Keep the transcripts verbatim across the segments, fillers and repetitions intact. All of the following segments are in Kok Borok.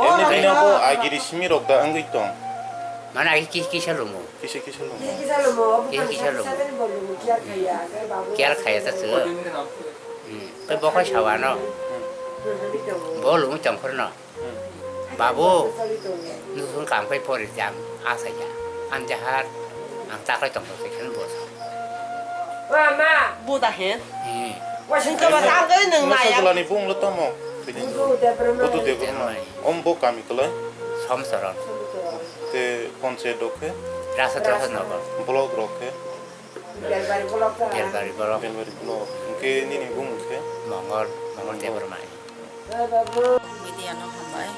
Emni bini abo agiri simi rok da wngwi tong. Mana agi kis kisa lumo. Kisa kisa lumo. Kisa kisa lumo. Kisa kisa lumo. Kiar khaya ta tu. Hmm. Koi bokhoi sawano. Hmm. Bo lumo chongkhor no. Hmm. Babu, nusung kam kai pori jam asaya. Anjahar, ang taklai tong tong sekhen bo. Buda hen. Hmm. Wasing kaba tangoi nung maya. Sajlani bung lo tamo. Budu Debbarma. Budu Debbarma. Om bo kami kwlai? Somsoron. Te panchayat rok khe? Rasa Trasa Nagar. Block rok khe? Belbari block. Belbari block. Belbari block. Hwnkhe nini bung khe? Mongol, Mongol Debbarma. Media no hambai.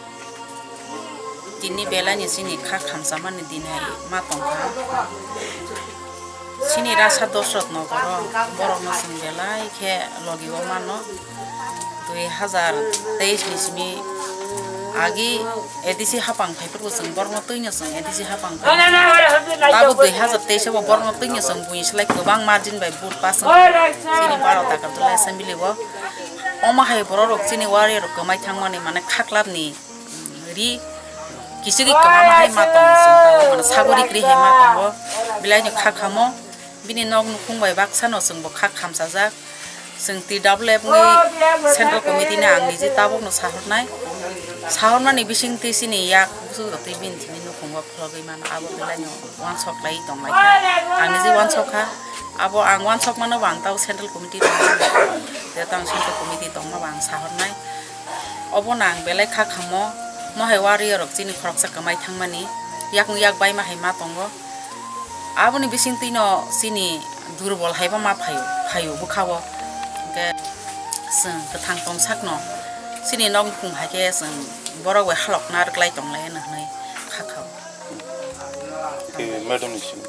Tini belai ni chini kha khamchamani din hai ma tongkha. Chini rasa Dosrot nogoro borok no chwng belai khe logi o mano. Dui hazar teis ni simi agi A D C hapang phaiphuru chwng borok no twi no chwng A D C hapang phai. Tabuk dui hazar teis o bo borok no twi no chwng buini slai kwbang margin bai vote pass wng chini baro takarjala assembly o. Omo hai borok rok chini warrior rok kwmai thangmani mane khaklap ni ri kichigwi kwbangma hai ma tongo chwng tabuk mane sagori kwrwi hai ma tongo belai no kha khamo bini nok nukhung bai baksa no chwng bo kha khamchajak chwng T W F wngwi central committee ni ang niji tabuk no sahornai sahormani bising twi chini yak buchuk rok twi bini thini nukhungo phlogwi mano abo belai no wansok lai tong lai kha ang niji wansok kha abo ang wansok mano bo ang tabuk central committee tong mano je tang central committee tongma bo ang sahornai. Obo no ang belai kha khamo, mo hai warrior rok chini khoroksa kwmai thangmani, yakung yak baima hai ma tongo. Aboni bisingtwi no chini durbol hai bo ma phaio, phaio bwkha o. Hwnkhe chwng kwthang tong sakno chini nok nukhung hai khe chwng borok bai halok narwk lai tong lai hwnwi kha kha o. Madam ni simi.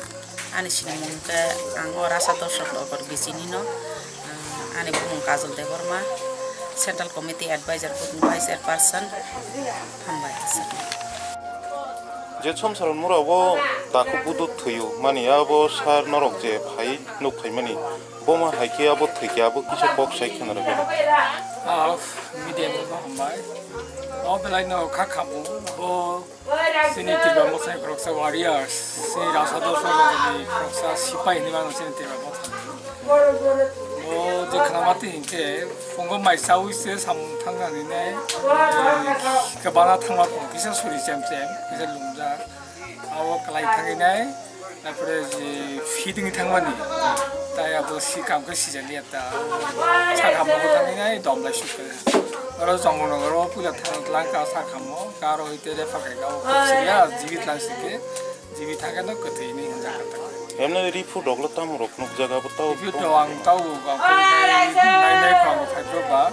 Ani sinimung khe ang o Rasa Dosrok Nogor B C ni no, ah, ani bumung Kajol Debbarma, Central Committee Advisor Board ni Vice Chairperson, hambai aswk. Je Somsaron mura bo takhuk budu thwiyo mani abo sar norok je phai nuk phaimani boma hai khe abo thwikhe abo kisa kok sai khna rwgwi. Ah, media ni bo hambai. O belai no kha khamu bo. Chini Tripura mosai khoroksa warriors, chini Rasa Dosrok Nogor ni khoroksa sipai hinwi mano chini Tripura mosai. Bo je khwnamati hinkhe phungo mai chaui se samung thangna hinwi nai, eh, kwbana thangma phungo kisa suri chem chem, kisa lumjak. Abo kwlai thangwi nai, Tarpore je feeding thangmani, tai abo si kam khe sijak liya ta. Sakha mo thangwi nai dom lai suk khe. Oro Jongno Nogoro puila thang lang ka sakha mo, karo hoi te refer khe ga o kok siya, jibi tlang sikhe, jibi thangkhe no kwthwi ni hinjak kha ta. Emne ri food rok lo tamo rok nuk jaga bo tao. Ri food rok ang tao ga ko nai nai khwa mo khai pro ba.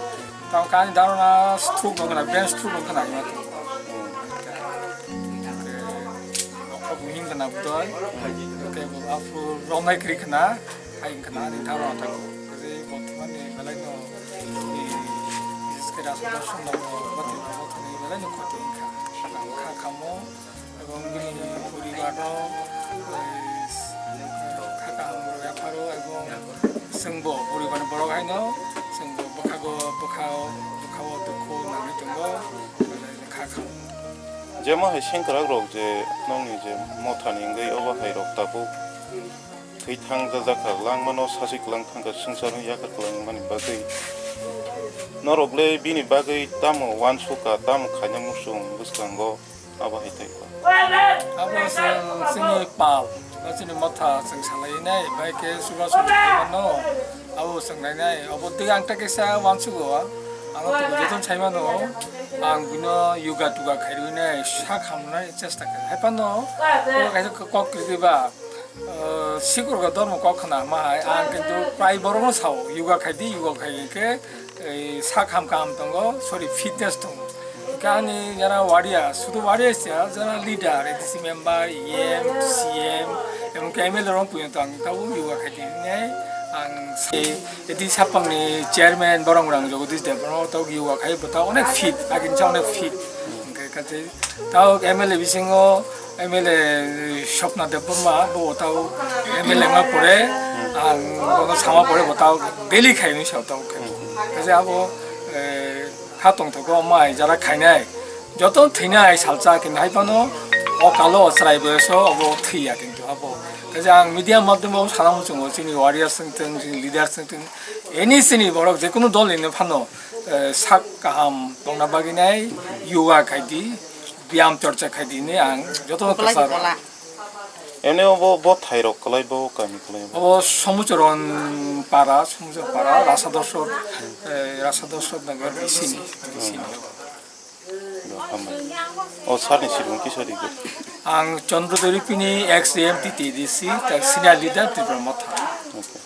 Tao kani daro na stroke rok na, brain stroke rok na ma. Okhok buhing kana bwtwi, hwnkhe bo aphuru romnai kwrwi khna, hai wngkha na ani tharo thangkho. Kwrwi bo thumani belai no, eh, bises khe Rasa Dosrok Nogor, bati no bo thani belai no khoti wngkha. Ang kha kamo, ebong bini poribar no, eh, kha kaham rw yapharo, ebong chwng bo poribar ni borok hai no, chwng bo bwkha go, bwkha o, bwkha o dukhu nangwi tongo, belai no kha kamo. Jemo hai sengkrak rok je nokni je mothani wngwi obo hai rok tabuk thwi thang jajak kha, langmano sachi kwlang thang kha, swngcharno yakar kwlang mani bagwi. Norok le bini bagwi tamo uansuk kha, tamo khaina muchung bwskango, abo hai tei kha. Abo chwng chini pal, ba chini motha chwng salai nai, bai khe chubachu khaimano, abo chwng nai nai, abo tei ang ta kisa uansugo, ano tong joto sai mano, ang bino yoga toga khairwi nai, sa khamnai chesta kha. Hai phano, abo kaisa kok kwrwi ba, eh, sikur ga dormo kok khna ma hai, ang kintu prai borok no sao, yoga khai di, yoga khai khe, eh, sa kham kaham tongo, sorry, fitness tongo. Khe ani jara waria, sudu waria sia, jara leader, A D C member, E M, C M, emon khe M L A rok puyo tong, tabo yoga khai di nai, ang se, A D C sapang ni chairman, borok rang Jagadish Debbarma, tabo yoga khai, bo tabo onek fit, agin sa onek fit. Hwnkhe kache, tabo M L A bisingo, M L A Swapna Debbarma, bo tabo M L A ma pore, ang bono sama pore, bo tabo daily khai ni sa tabo khai. Kache abo, eh, ha tongthogo mai jara khainai. Joto thwina ai salsa kintu hai phano o kalo o chwrai boyoso obo thwiya kintu abo. Kaisa ang media madhyamo sana muchungo chini warriors wngthwng, chini leaders wngthwng, any chini borok jekunu dol ni phano, eh, sak kaham tongna bagwi nai yoga khaidi, biyam chorcha khaidi hinwi ang jotono kwcharo. Emni bo, bo thairok kwlai, bo kami kwlai bo. Obo Somuchoron para, Somuchor para, Rasa Dorsok, eh, Rasa Dorsok nagar bisini, bisini. Hambai. O sir ni sibung kisa di. Ang Chandra Doripini, ex M T T D C, ta senior leader Tipra Motha. Okay.